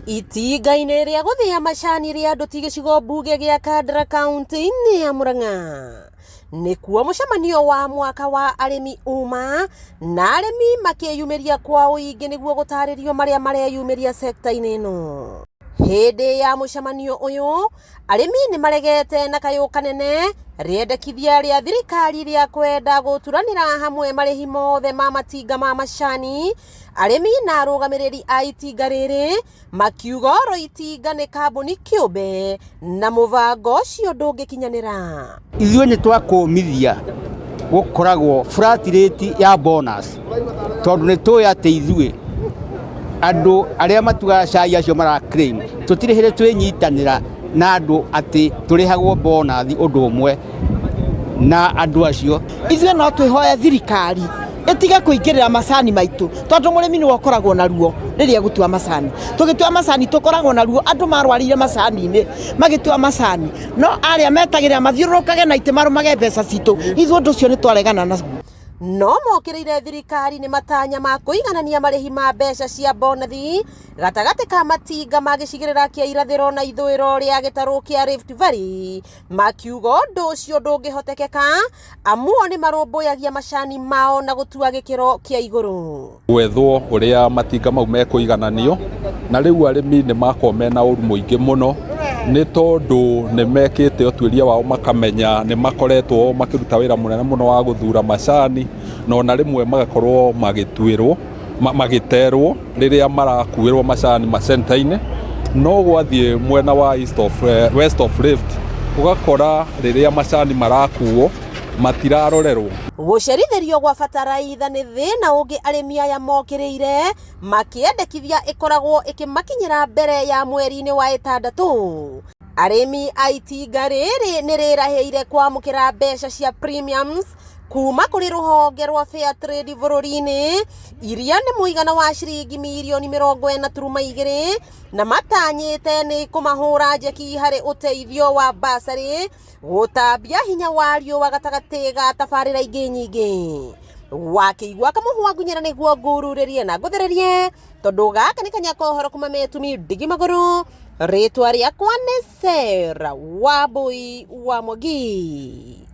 Itinga-inĩ rĩa gũthĩa macani rĩa Ndũti gĩcigo mbunge gĩa Kandara kaunti-inĩ ya Murang'a nĩkuo mũcemanio wa mwaka wa arĩmi uma na arĩmi makĩyumĩria kwa ũingĩ nĩguo gũtarĩrio marĩa mareyumĩria sekta-inĩ ĩno. Hĩndĩ ya mũcemanio ũyũ arĩmi nĩ maregete na kayũ kanene rĩendekithia rĩa thirikari rĩa kwenda gũturanĩra hamwe marĩhi mothe ma matinga ma macani. Arĩmi na arũgamĩrĩri a itinga rĩrĩ makiuga oro itinga nĩ kambuni kĩũmbe na mũbango ũcio ndũngĩkinyanĩra. Ithuĩ nĩ twakũmithia gũkoragwo flat rate ya bonus tondũ nĩ tũĩ atĩ ithuĩ andũ arĩa matuaga cai acio mara claim tũtirĩ hĩndĩ twĩnyitanĩra na andũ atĩ tũrĩhagwo bonus ũndũ ũmwe na andũ acio. Ithuĩ no twĩhoe thirikari ĩtige kũingĩrĩra macani maitũ tondũ mũrĩmi nĩwe ũkoragwo na ruo rĩrĩa egũtua macani. Tũgĩtua macani tũkoragwo na ruo, andũ marwarĩire macani-inĩ magĩtua macani, no arĩa metagĩrĩra mathiũrũrũkage na itĩ marũmage mbeca citũ, ithuĩ ũndũ ũcio nĩ twaregana naguo. No mokĩrĩire thirikari nĩ matanya ma kũiganania marĩhi ma mbeca cia bonathi gatagatĩ ka matinga ma gĩcigĩrĩra kĩa irathĩro na ithũĩro rĩa gĩtarũ kĩa Rift Valley, makiuga ũndũ ũcio ndũngĩhotekeka amu o nĩ marũmbũyagia macani mao na gũtua gĩkĩro kĩa igũrũ. Gwethwo ũrĩa matinga mau mekũigananio, na rĩu arĩmi nĩ makorwo mena ũru mũingĩ mũno, nĩ tondũ nĩ mekĩte ũtuĩria wao makamenya nĩ makoretwo makĩruta wĩra mũnene mũno wa gũthura macani, na ona rĩmwe magakorwo magĩtuĩrwo, magĩterwo rĩrĩa marakuĩrwo macani macenta-inĩ, no gwathiĩ mwena wa East of, West of Rift ũgakora rĩrĩa macani marakuo matirarorerwo. Gũcerithĩrio gwa bataraitha nĩ thĩna ũngĩ arĩmi aya mokĩrĩire makĩendekithia ĩkoragwo ĩkĩmakinyĩra mbere ya mweri-inĩ wa ĩtandatũ. Arĩmi a itinga rĩrĩ nĩ rĩrahĩire kwamũkĩra mbeca cia premiums kuma kũrĩ rũhonge rwa Fair Trade bũrũri-inĩ iria nĩ mũigana wa ciringi mirioni 42 na matanyĩte nĩ kũmahũra njeki harĩ ũteithio wa basarĩ gũtambia hinya wa riũa gatagatĩ ga tabarĩra ingĩ nyingĩ. Wakĩigua kamũhwa ngunyĩra nĩguo ngururĩrie na ngũthĩrĩrie tondũ gaka nĩ kanya ka ũhoro kuma metumi ndigi magũrũ. Rĩtwa rĩakwa nĩ Sarah Wambui wa Mwangi.